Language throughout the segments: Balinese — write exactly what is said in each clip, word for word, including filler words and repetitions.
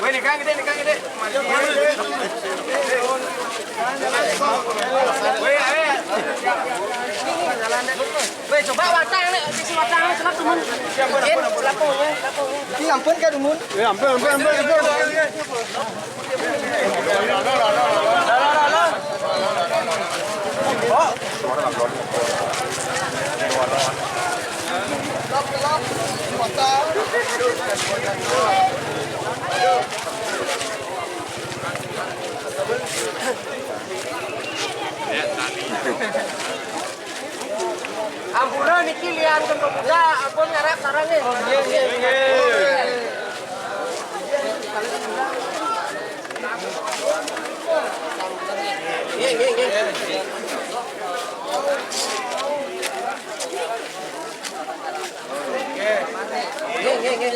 Weh, ni kaki dek, ni kaki dek. Weh, eh. Weh, coba watang ni, isi watang ni, selap tu, Mun. Selap tu, ya, selap tu. Ini ampun kah, Mun? Ya, ampun, ampun, ampun, ampun. Ampura niki liankan pemuda, ampun ngarap sarang ni. Nggih, nggih, nggih. Nggih, nggih, nggih. Nggih, nggih, nggih.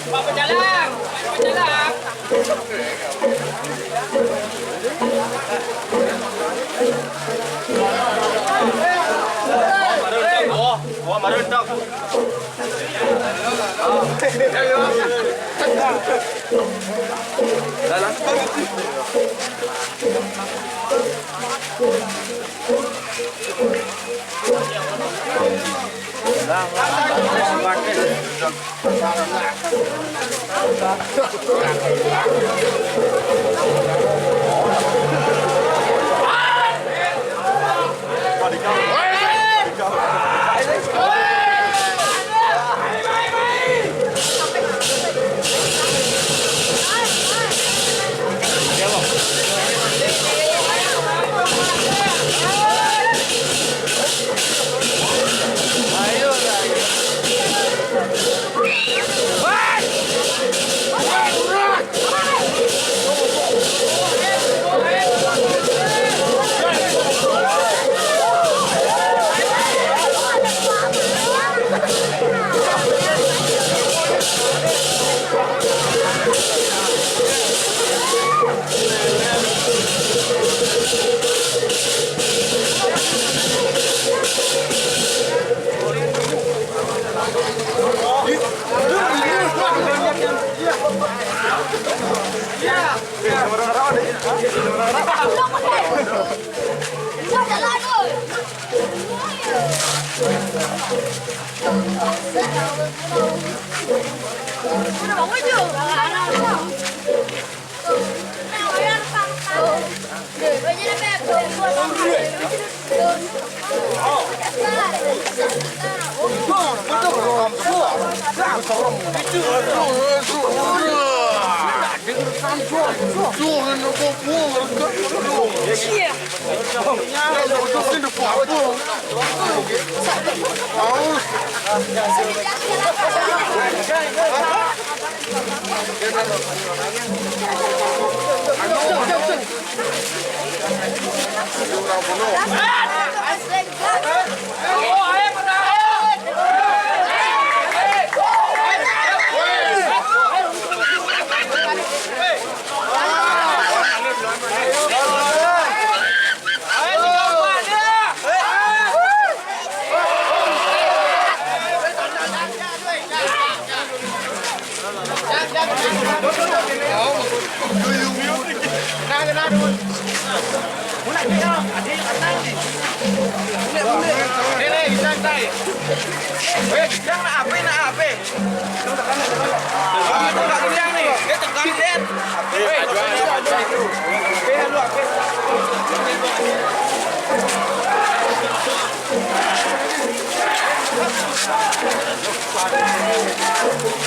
Pak Pecalang, Pak Pecalang. Oh, oh, maruntok.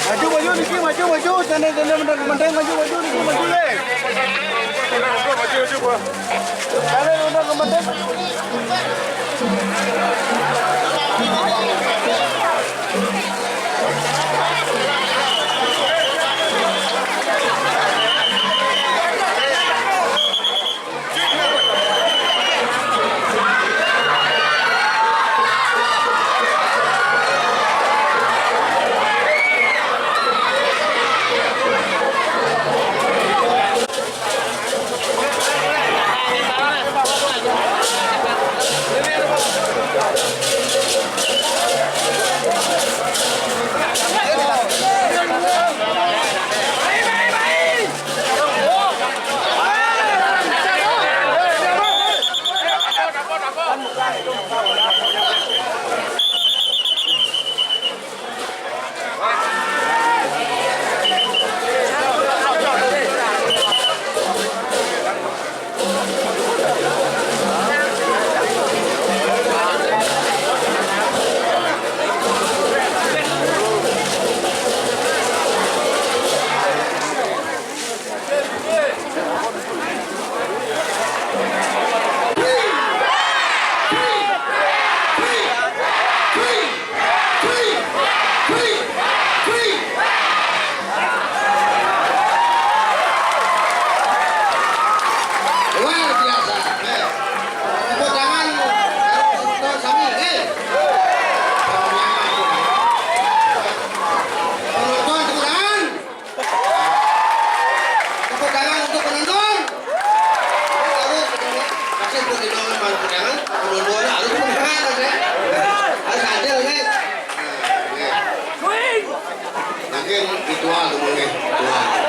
Maju, maju, niki, maju, maju. Tanda, tanda, tanda, tanda, maju, maju, niki, maju, eh. Maju, maju, maju. Tanda, tanda, tanda. Ritual tu mungkin. Ritual.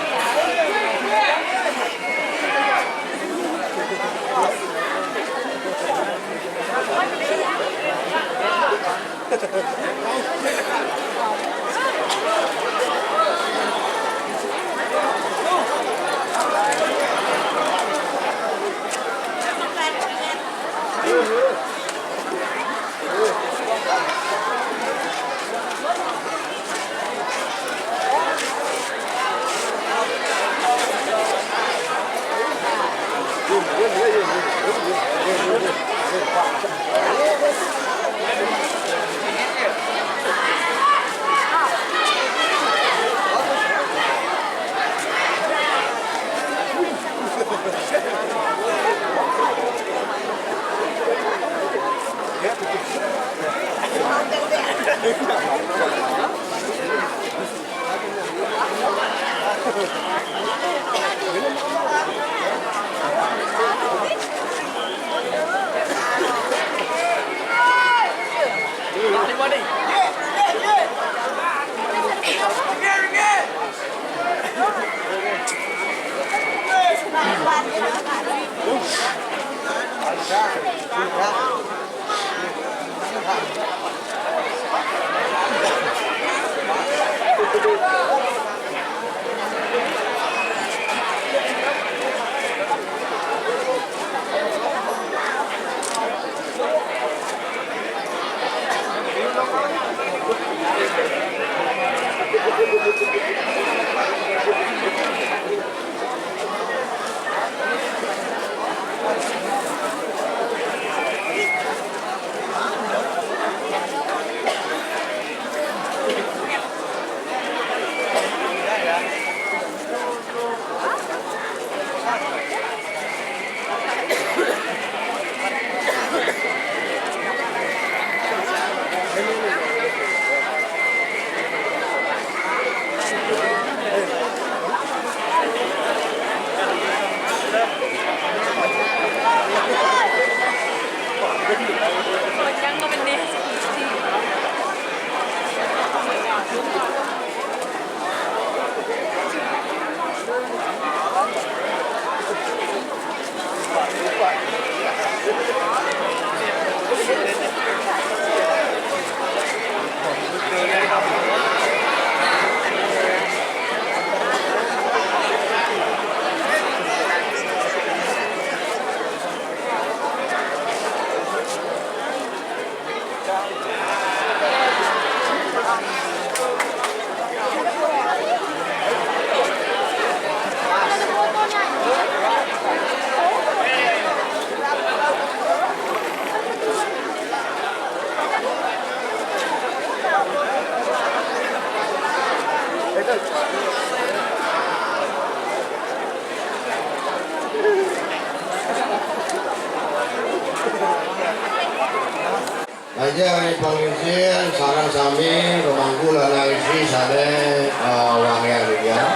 Ajak ring panglingsir, sareng sami, pemangku lanang istri sané, eh, wangiang titiang.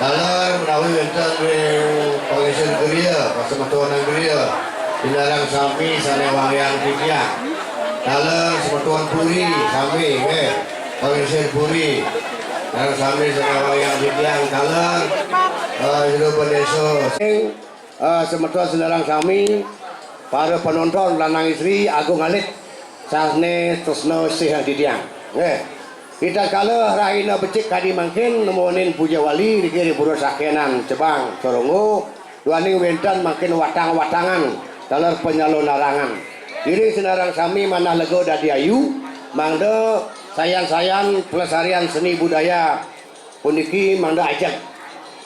Taler menawi wénten ring panglingsir griya, pasemetonan griya, sinareng sami sané wangiang titiang. Taler semeton puri sami, nggih, panglingsir puri. Sareng sami sané wangiang titiang. Taler, eh, Jero Pendésa. Eh, semeton sinareng sami, para penonton lanang istri agung alit, sané tresna sihin titiang. Nggih. Ritatkala rahina becik kadi mangkin nemonin puja wali niki ring Pura Sakyanan Cebang Soronggo, duaning wénten mangkin watang-watangan taler panyalonarangan. Iring sinareng sami manah lega dadi ayu, mangda sayan-sayan pelestarian seni budaya puniki mangda ajeg.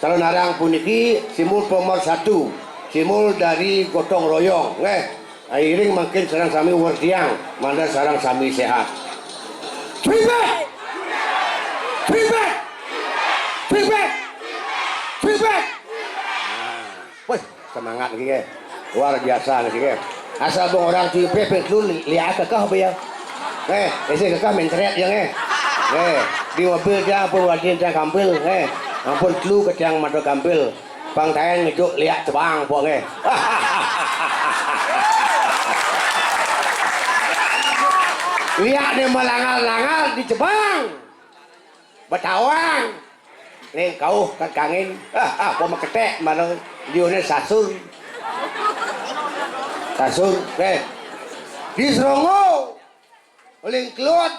Calonarang puniki simbol pemersatu, simbol dari gotong royong, nggih. Iring mangkin sareng sami werdiang, mangda sareng sami séhat. Tribek! Tribek! Tribek! Tribek! Nah, wih, semangat niki, nggih. Luar biasa niki, nggih. Asal bang orang cuy pepet lu li-, liak kekeh apa ya? Eh, isi kekeh mencret ya, nggih. Eh, di mobil dia ampun wajin dia kampil, eh. Ampun telu ke tiang mata kampil. Pang taen ngejuk liak cebang pok, nggih. Liak ni melangal-langal di cebang. Betawang. Ning kauh kat kangin. Ah, ah, apa maketek mana liuné sasur. Sasur, eh. Di Serongo. Uling keluat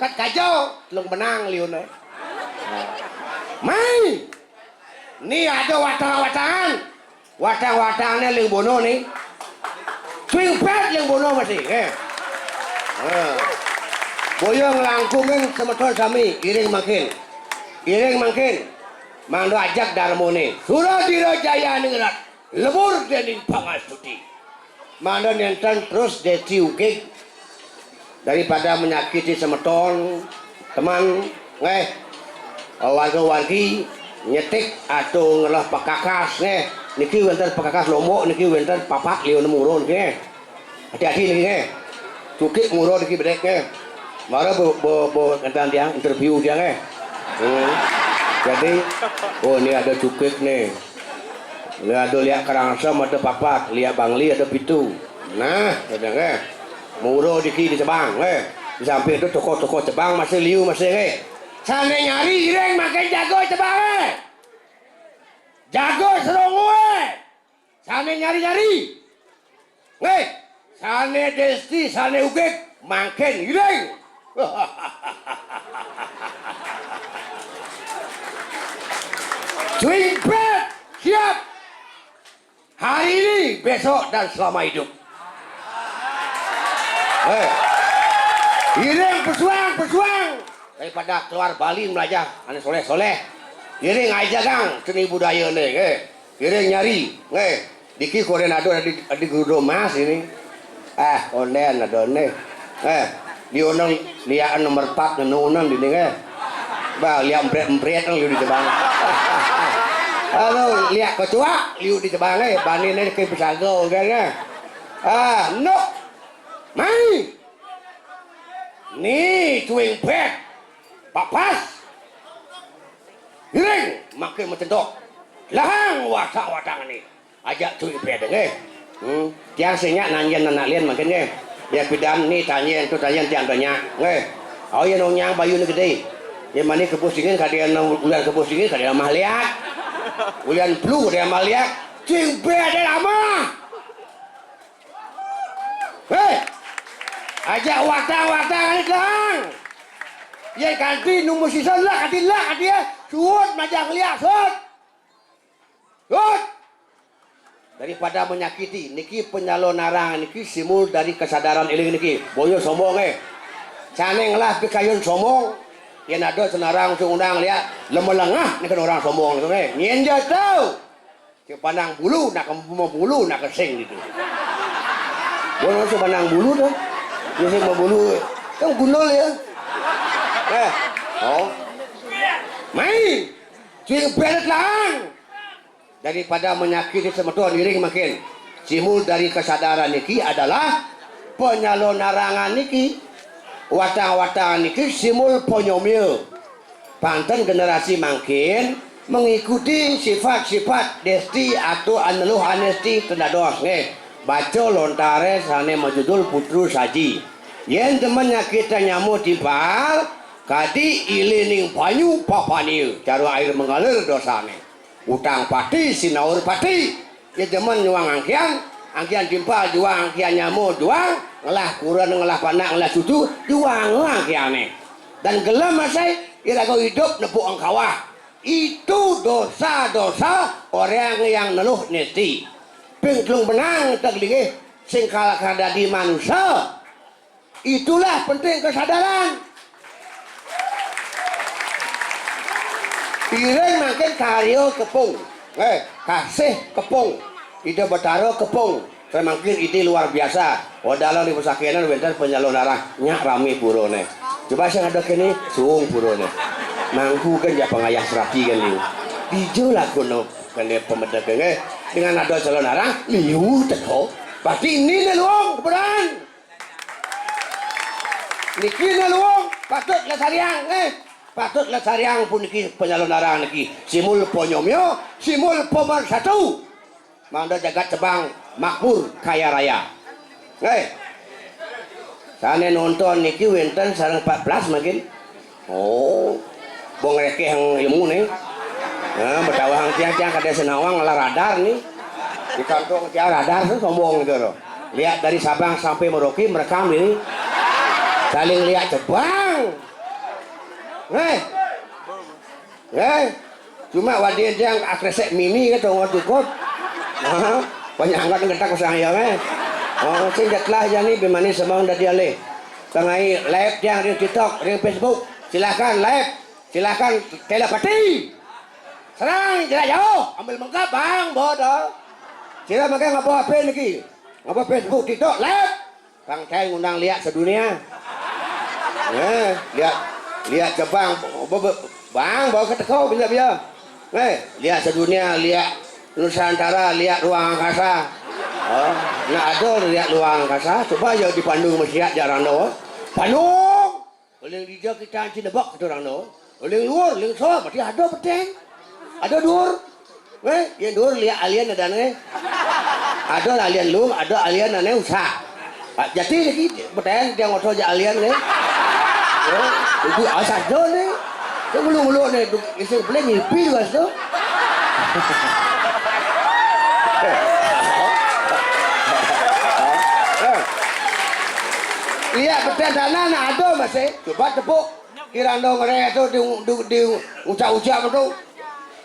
kat kaja, telung benang liuné. Mai. Ni ada watang-watangan. Watang-watangné ling bono ni. Swing pet ling bono masih, eh. Ha. Boya nglangkungin semeton sami, iring mangkin. Iring mangkin. Mangda ajak darmané. Suradira jaya ningrat. Lebur dening pangastuti. Mangda nénten terus Desti Ugig daripada menyakiti semeton, teman, nggih. Warga-wargi nyetik atau ngelah pekakas, nggih. Niki wénten pekakas Lombok, niki wénten papat liuné murun, nggih. Hati-hati niki, nggih. Cukik murun niki bedek, nggih. Mara bo, bo, bo, enten tiang interview tiang, nggih. Hmm. Jadi, oh, ini ada cukik nih. Ini ada liak kerangsem ada papat, liak bangli ada pitu. Nah, kadang, nggih. Murun niki di Cebang, nggih. Di samping itu toko-toko Cebang masih liu masih, nggih. Sané nyari iring mangkin jago Cebang, nggih. Jago Serongo, nggih. Sané nyari-nyari. Nggih, sané Desti, sané Ugig, mangkin iring. Swing pet, siap. Hari ini, besok, dan selama hidup. Eh. Iring pesuang, pesuang. Daripada keluar Bali melajah, ané soleh-soleh. Iring aja gang, seni budaya ni, eh. Iring nyari, eh. Diki koren ada di, di Gudo Mas ini. Ah, onden ada ni. Eh, di oneng liakan nomor empat nenu oneng di ni, eh. Bah, liak empret-empret nang liu di Cebang. Aduh, liak kecuak liu di Cebang, eh. Bani ni ke pesago, kan, eh. Ah, nok. Mai. Ni, cuing pet. Papas. Iring, makin macentok. Lahang watak-watak ni. Ajak cuing pet, nggih. Hmm. Tiang sing nyak nanjen anak lian mangkin, nggih. Ya pidan ni tanjen tu tanjen tiang tanya, nggih. Oh, ya nong nyang bayu ni gedé. Ya mani kebus dingin kadé nang ulian kebus dingin kadé mah liak. Ulian pelu kadé mah liak. Cuing pet ada lama. Hei! Ajak watang-watang alit lang. Yén kanti nu masisa lah kanti lah kanti ya. Suud majang liak, suud. Suud. Daripada menyakiti, niki penyalonarang niki simbol dari kesadaran éling niki. Boya sombong, eh. Sané ngelah pikayun sombong, yén ada senarang sing undang liak, lemah lengah niki orang sombong niki, eh. Nyén ja tau. Cék pandang bulu, nak ke bulu, nak ke sing gitu. Gua langsung pandang bulu tuh. Dia sing mau bulu, kan gundul ya. Eh, oh. Mai, cuing belet lang. Daripada menyakiti semeton iring makin. Simbol dari kesadaran niki adalah penyalonarangan niki. Watang-watang niki simbol panyomia. Panten generasi mangkin mengikuti sifat-sifat Desti atau aneluh anesti ten dados nggih. Baca lontaré sané majudul Putru Saji. Yén demen nyakitang nyama timpal, kadi ilining banyu papania, cara air mengalir dosané. Utang pati, sinaur pati. Ya demen nyuang angkihan, angkihan timpal juang, angkihan nyama juang, ngelah kuren, ngelah panak, ngelah cucu, juang angkihané. Dan gelem asai, iraga idup nepuk engkawah. Itu dosa-dosa orang yang neluh nesti. Ping telung benang tag linggih sing kalakar dadi manusa. Itulah penting kesadaran. Iring mangkin karya kepung. Eh, kasih kepung. Ida Betara kepung. Saya mangkin ide luar biasa. Wadalang di pesakinan wénten penyalonarang. Nyak rami purane. Coba sing ada kene suung purane. Mangku kan ya pengayah serati kan liu. Dija lagu no kene pemedek nggih. Dengan ada calonarang liu teko. Pasti ini ne luung keberan. Niki ne luung patut lesariang, eh. Patut lesariang puniki penyalonarang niki. Simul ponyomyo, simul pemersatu. Mangda jagat Cebang makmur kaya raya. Eh. Sane nonton niki wenten sareng empat belas mungkin. Oh. Bong rekeh hang ilmu nih. Nah, betawa hang tiang-tiang kada senawang ngalah radar nih. Di kantong tiang radar tuh sombong gitu loh. Lihat dari Sabang sampai Merauke merekam ini. Saling lihat cebang. Hei. Hei. Cuma wadin tiang akresek mini gitu ngor cukup. Nah, banyak angkat ngetak usah ya, eh. Oh, sing telah ya nih bimani semang dadi alih. Tengai live tiang di TikTok, di Facebook. Silakan live. Silakan telepati. Serang jarak jauh, ambil mengkap bang, bodoh. Sira makai ngapa H P niki? Ngapa Facebook, TikTok, live? Bang Cai ngundang liak sedunia. Nah, liak liak Jepang, be- be- bang bawa ke teko bila bila. Nah, liak sedunia, liak Nusantara, liak ruang angkasa. Oh, nak ada liak ruang angkasa, coba ya di Bandung mesti jarang doh. Bandung. Paling dija kita anci nebak kata orang no. Paling luar, paling soal, berarti ada peteng. Ada dur. Eh, yang dur lihat alien ada nih. Ada alien lu, ada alien aneh usah. Ah, jadi lagi peteng dia ngotot aja alien nih. Oh, itu asal do nih. Itu mulu-mulu nih, itu isi beli ngipi juga tuh. Eh. Lihat peteng tanah nak ada masih. Coba tepuk. Kirando ngereh tu di, di, di ucap-ucap tu.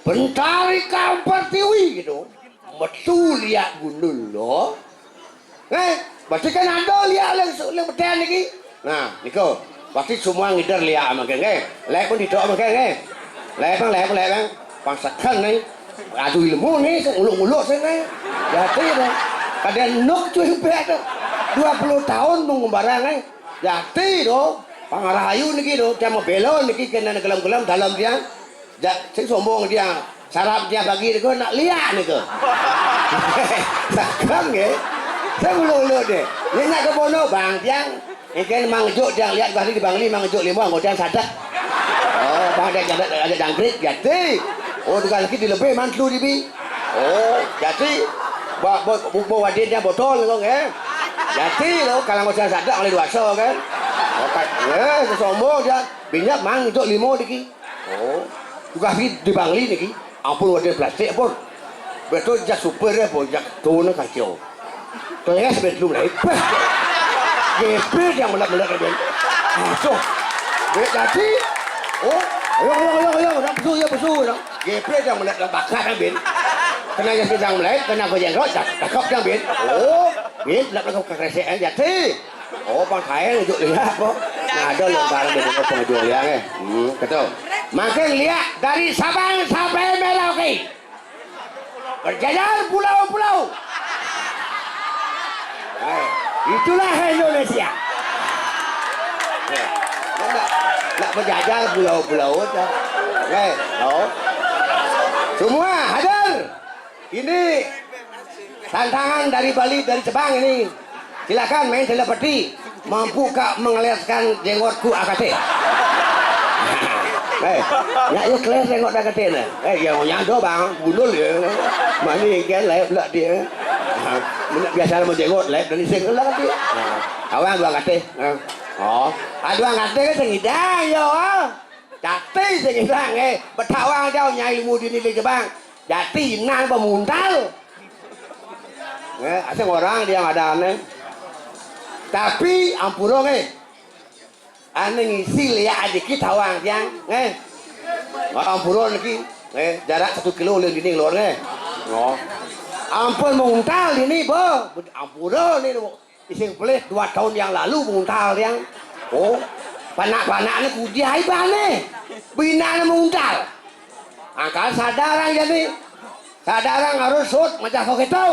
Bentari kampar tiwi gitu. Metu liak gundul lo. Eh, berarti kan ada liak leng leng beten lagi. Nah, niko. Berarti semua ngider liak makan ke. Lek pun tidak makan ke. Lek bang, lek bang, lek bang. Pangsakan nih. Adu ilmu nih, nguluk-nguluk sini. Jadi dah. Kada nuk cuy pek tu. Dua puluh tahun mengumbarang eh. Jati do, pangarahayu niki do, tiang mabela niki kena gelem-gelem dalam tiang. Ja, sing sombong tiang, sarap tiang bagi niku nak liak niku. Sagam nggih. Saya ulu-ulu deh. Ini nak ke bono bang tiang. Ikan mangjuk tiang liak bali di Bangli mangjuk lima anggota tiang sadek. Oh, bang ada ada ada jangkrik jati. Oh, tukang lagi di lebih mantu di bi. Oh, jadi ba ba bu bu wadin dia botol kau kan. Jadi lo kalau nggak sadar oleh dua so kan. Otak, eh, sombong dia. Binyak mang untuk limo diki. Oh, juga di Bangli diki. Ampun wadin plastik pun. Betul jak super ya, pun jak tuna kacau. Kelas bedroom lah. Bah. Geprek yang meledak-meledak kan, Ben. Aduh. Jadi, oh, ayo, ayo, ayo, ayo, nak besu, ya besu, nak. Geprek yang meledak dan bakar kan, Ben. Kena yang sedang melek, kena kau jenggot, dah, cakep kan, Ben. Oh, Ben, nak nak kau kresek kan, jadi. Oh, pang kain untuk lihat apa. Nah, ada yang barang di bawah pengajuan ya, eh. Hmm, betul. Makin lihat dari Sabang sampai Merauke. Berjajar pulau-pulau. Eh, itulah Indonesia. Eh, nak, nak berjajar pulau-pulau tu. Eh, tahu? Semua hadir. Ini tantangan dari Bali, dari Jepang ini. Silakan main telepati. Mampu kak mengelaskan jenggotku akate. Eh, nak ya kelas jenggot akate ne. Eh, ya nyando bang, gundul ya. Mani kan layak pula dia. Ha, biasa nama jenggot layak dan ising lah dia. Ha, awang dua kate. Ha. Oh, ah, dua kate kan sengidang ya. Jati sengidang eh. Betawang jauh nyai ilmu dini di Jepang. Jati nang pemuntal. Eh, asing orang dia ada aneh. Tapi ampura nggih. Ane ngisi liak dikit tawang tiang, nggih. Ampura niki, nggih, jarak satu kilo ulih dini keluar nggih. Oh. Ampun menguntal ini, bo. Ampura ni, bo. Ising pelit dua tahun yang lalu menguntal tiang. Oh. Panak-panak ni kudiah ibane. Binane menguntal. Angkal sadar ang jadi. Sadar ang harus sut macam kau gitu.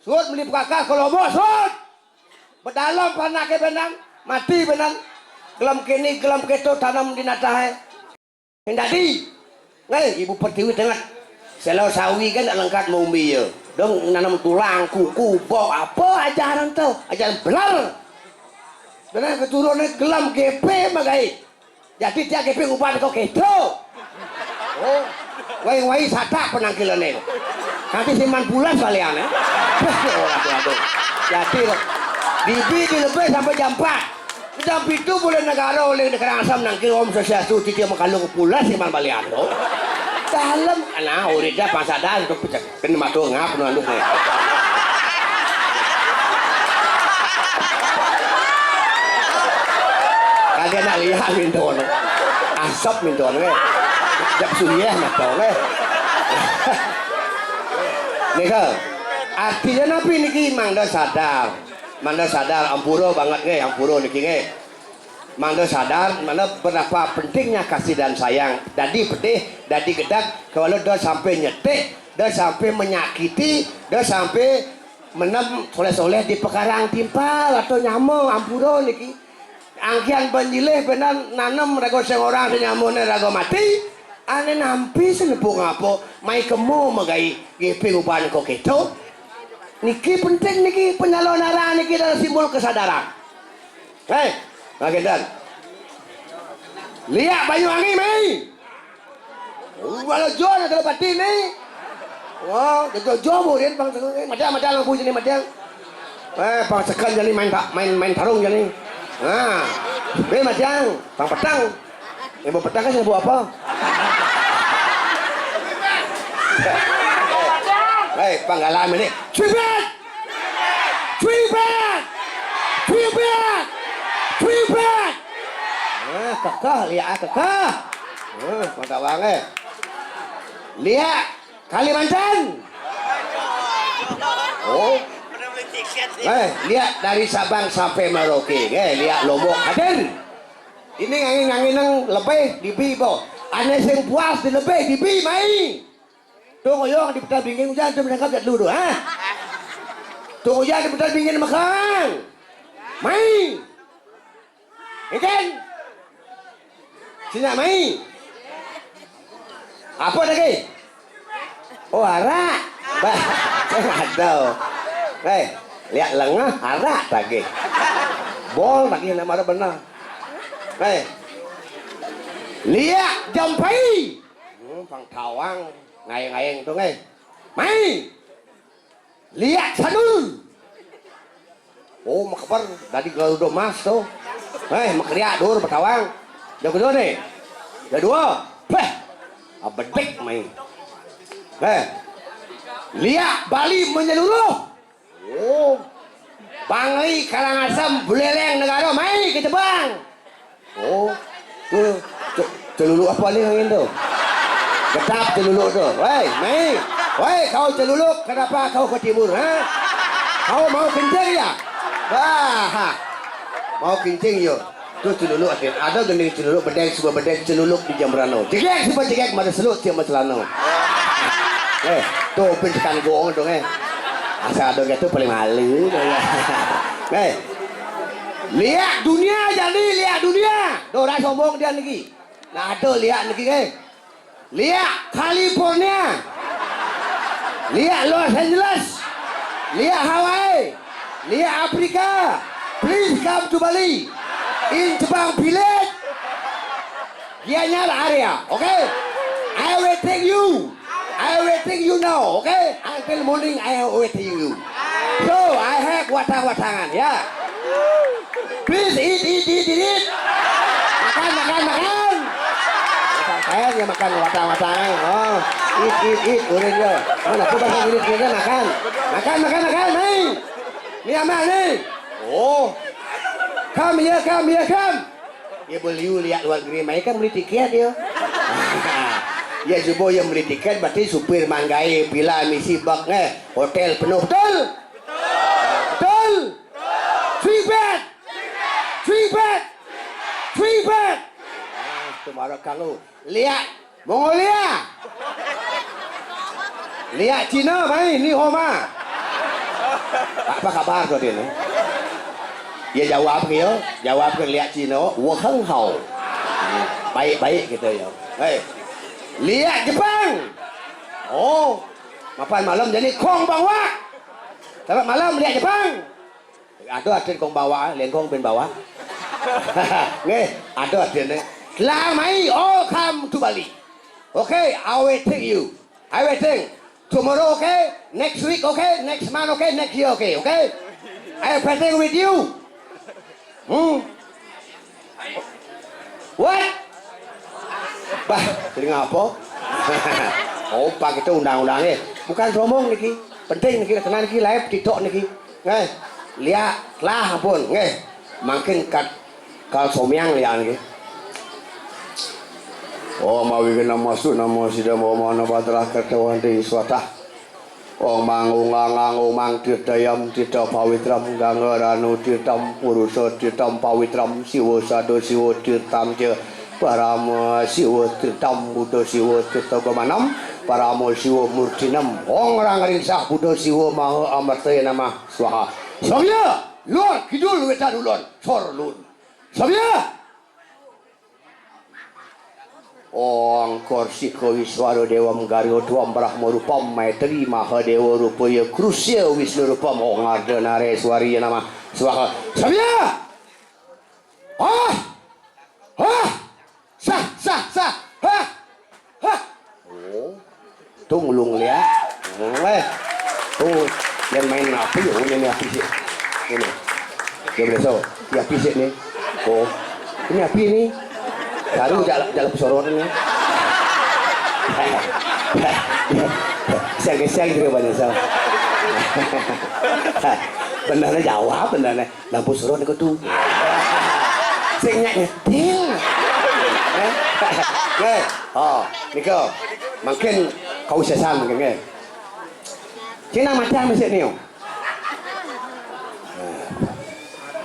Sut meli pekakar ke Lombok, sut. Bedalam panake benang, mati benang. Gelam kini, gelam keto tanam di natahe. Yang dadi, eh, Ibu Pertiwi tengah. Selo sawi kan nak lengkat mau umbi ya. Dong nanam tulang, kuku, bok, apa ajaran tu? Ajaran belar. Benar keturunannya gelam gepe magai. Jadi tiap keping ubat kau kedo. Oh, wai-wai sadak penangkilane. Nanti siman pulas balian eh. Orang tua tu. Jadi loh. Bibi di lebih sampai jam empat. Jam pitu bulan negara oleh di Karangasem nangkil Om Swastiastu, titi makalung pulas iman balian tu. Dalem, nah, urip dah pasadan untuk pecah. Kena mata ngap nu anu ni. Kagak nak lihat minta ni. Asap minta ni. Jap suyah mata ni. Nika, artinya napi niki, mangda sadar. Mangda sadar, ampura banget nggih, ampura niki nggih. Mangda sadar, mangda betapa pentingnya kasih dan sayang. Dadi pedih, dadi gedeg, kalau dah sampai nyetik, dah sampai menyakiti, dah sampai menem soleh-soleh di pekarang timpal atau nyama, ampura niki. Angkihan banjilih benan nanem raga sing orang sing nyamane raga mati, ane nampi sing nepuk ngapa, mai kemo megai geping uban ko keto. Niki penting niki, penyalon arah niki adalah simbol kesadaran. Hei, ngagedan. Liak Banyuwangi mai. Oh, bala jo nak telepati ni. Wah, jojo jo burin bang sekarang. Madang, madang lampu sini madang. Eh, bang sekarang jadi main ta-, main main tarung jadi. Nah, be madang, bang petang. Yang mau petang kan sibuk apa? Hei, panggalan ini. Cibet! Cuibet! Cuibet! Cuibet! Nah, kekeh, liak kekeh. Nah, mantap banget. Liak Kalimantan. Oh. Eh, liak dari Sabang sampai Merauke. Eh, liak Lombok hadir. Ini ngangin-ngangin nang lebih dibi boh. Ane sing puas di lebih dibi mai. Tung Uyung di Betal Bingin ujan tu menangkap jat dulu, ha? Tung Uyung di Betal Bingin makan. Mai. Ikan. Sini mai. Apa lagi? Oh, arak. Bah, ada. Eh, liak lengah arak lagi. Bol lagi nama ada benar. Eh. Liak jampai. Hmm, pang tawang, ngayeng-ngayeng tu, eh. Mai. Liak sanul. Oh, makeber dari Garuda Mas tu. Eh, makeriak dur betawang. Yang kedua ni. Yang dua. Peh. Abedik mai. Eh. Liak Bali menyeluruh. Oh. Bangli Karangasem Buleleng Negara mai ke Jepang. Oh. Tu, ce-, celuluk apa ni angin tu? Gedap celuluk tu. Wei, mai. Wei, kau celuluk, kenapa kau ke timur, ha? Kau mau kencing ya? Bah, ha. Mau kencing yo. Tu celuluk ada. Ada gending celuluk, bedeng, suba bedeng, celuluk di jam berano. Cegek, suba cegek, mada selut, siap macelano. Eh, tu pin tekan gong tu, eh. Asal ada gitu paling malu. Eh. Liak dunia jadi, liak dunia. Dora sombong dia niki. Nah, ada liak niki, eh. Liak California. Liak Los Angeles. Liak Hawaii. Liak Afrika. Please come to Bali. In Jepang Village. Gianyar area, okay? I waiting you. I waiting you now, okay? Until morning, I waiting you. So, I have watang-watangan, ya. Please eat, eat, eat, eat, eat. Makan, makan, makan. Makan, ya makan watang-watangan. Oh, eat, eat, eat, urin yo. Mana aku bahasa Inggris dia makan. Makan, makan, makan, nih. Ni amal ni. Oh. Come here, come here, come. Ya beli liak luar negeri mai kan beli tiket ya. Ya subuh yang beli tiket berarti supir manggai pila misi bak eh hotel penuh betul? Betul? Three bed. Three bed. Three bed. Nah, tu marah kalu. Liak Mongolia. Liak Cina mai ni Homa. Apa kabar tu dia ni? Ya jawab ke ya, jawab ke liak Cina, 我很好. Baik-baik kita ya. Hei. Liak Jepang. Oh. Mapan malam jadi kong bang wak. Selamat malam liak Jepang. Ada artin kong bawa, lengkong pin bawa. Nggih, ada artin ni. Telah mai, all come to Bali. Okay, I waiting you. I waiting. Tomorrow okay, next week okay, next month okay, next year okay, okay? I waiting with you. Hmm. Wah. Bah, jadi ngapa? Oh, pak itu undang-undangnya. Bukan sombong niki. Penting niki, tenan niki, live TikTok niki. Nggih. Liak lah ampun, nggih. Mangkin kat kal somiang liak niki. Oh, mawi kena masuk nama sida mama na badrah kertawan di swatah. Ong mang ong ang ang ong mang tirtayam tirta pawitram gangga ranu tirtam purusa tirtam pawitram siwa sada siwa tirtam ca parama siwa tirtam buddha siwa tirta gamanam parama siwa murtinam ong rang ringsah buddha siwa maha amartaya namah swaha. Samya lor kidul wetan ulon sor lun. Samya. Ong Korsika Wiswara Dewam Garga Tuam Brahma Rupam Maitri Mahadewa Rupaya Krusya Wisnu Rupam Ong Arda Nareswari Namah Swaha. Samya. Hah. Hah. Sah sah sah. Hah. Hah. Oh. Tung lung lia. Eh. Tuh, yang main api, oh, ini api sih. Ini. Dia boleh tahu. Ini api sih nih. Oh. Ini api nih. Baru jalan jalan pesorotan nih. Siang-siang gitu banyak salah. Benernya jawab benernya. Lampu suruh niku tuh. Sing nyak nyetil. Nggih. Oh, niku. Mungkin kau sesan mungkin nggih. Cina macam mesti niu.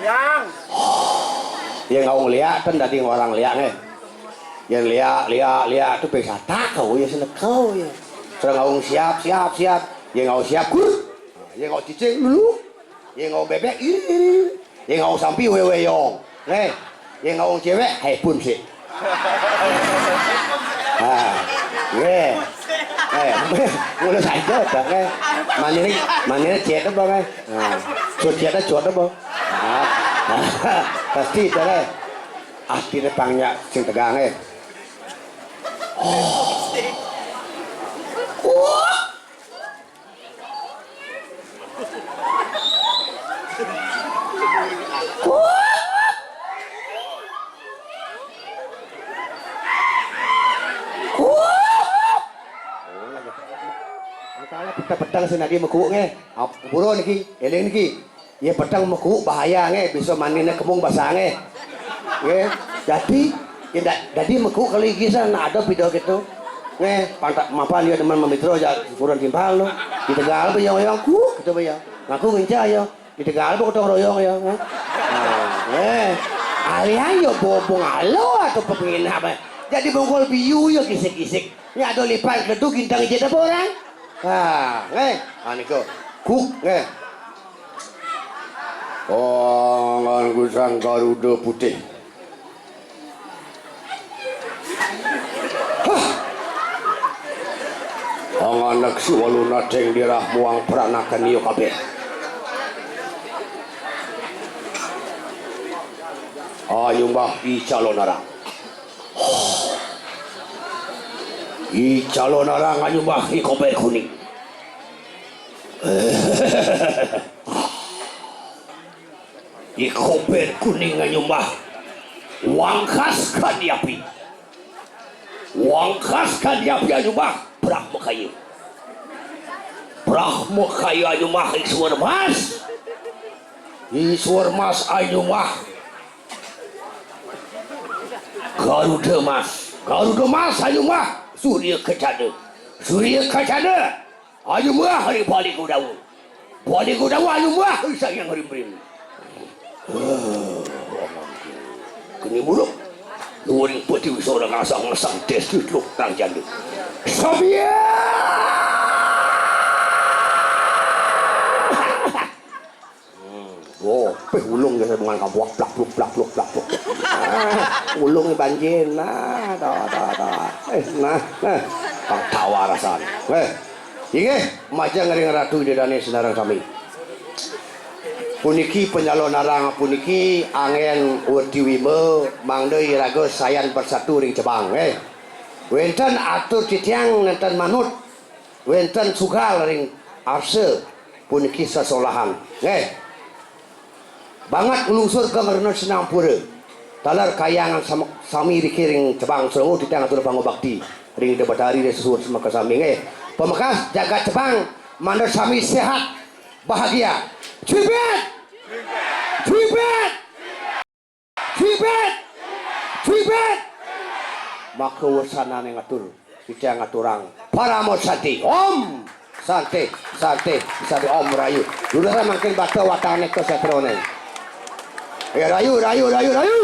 Yang. Ya ngau liak kan dadi orang liak nggih. Yang liak liak liak tuh ping satak kau ya senekau ya. Serang ngau siap siap siap. Yang ngau siap kur. Yang ngau cicing dulu. Yang ngau bebek iri iri. Yang ngau sampi wewe yong. Nggih. Yang ngau cewek hai pun sih. Ha. Nggih. Eh, mula saja tak nggih. Manine manine cek apa nggih? Ha. Suci ada cuat apa? Ha. Pasti tak nggih. Atine pangnya sing tegang nggih. Oh. Petang-petang sing nadi mekuk nggih. Ap-, pura niki, eling niki. Ya peteng meku bahaya nggih, bisa manine kemung basah nggih. Nggih. Dadi ya ndak dadi meku kali iki san ada pida gitu. Nggih, pantak mapan ya teman memitra ya syukuran timpal lo. Di Tegal apa ya yang ku gitu ya. Ngaku ngencah ya. Di Tegal apa gotong royong ya. Nggih. Nah, nggih. Alian ya bobong alo atau pepengin apa. Jadi bongkol biu ya kisik-kisik. Ya ada lipan kedu gintang ijit apa orang? Ha, nggih. Ha niku. Kuk nggih. Panganku Sang Garuda Putih. Hah. Panganek siwaluna teng dirah muang pranakan iya kabeh. Ayo mbah icalonarang. Icalonarang anyumbah ikober kuning. Ikober kuning anyumbah. Wangkas kan diapi. Wangkas kan diapi anyumbah. Brahma kaya. Brahma kaya anyumbah Iswar Mas. Iswar Mas anyumbah. Garuda Mas. Garuda Mas anyumbah. Surya Kacana. Surya Kacana. Anyumbah hari Bali Godawa. Bali Godawa anyumbah. Isang yang rimrim. Kini buruk. Luring peti wisara ngasang-ngasang tes tutluk nang jandu. Sabia. Hmm. Oh, peh ulung ya dengan kabuak plak pluk plak pluk plak pluk. Ah, ulung banjir. Nah, dah dah dah. Eh, nah, nah. Pang tawa rasane. Eh. Inggih, majeng ring Ratu Ida Dane Senarang sami. Puniki penyalonarang puniki anggen werti wima mangda iraga sayan bersatu ring cebang, eh. Wenten atur titiang nenten manut. Wenten sugal ring arsa puniki sesolahan. Nggih. Banget nglungsur ka ngrena sinampura. Taler kaayangan sam-, sami riki ring Cebang Selongo, titiang atur pangubakti ring Ida Batari ring sesuhun semeton sami nggih. Pamekas jagat Cebang mangda sami sehat, bahagia. Cibet! Cibet! Cibet! Cibet! Maka wasananing atur, titiang aturang Parama Santi. Om Santi, Santi, Santi, Om Rahayu. Lurusang mangkin bata watané ka setrané. Ya, rahayu, rahayu, rahayu, rahayu.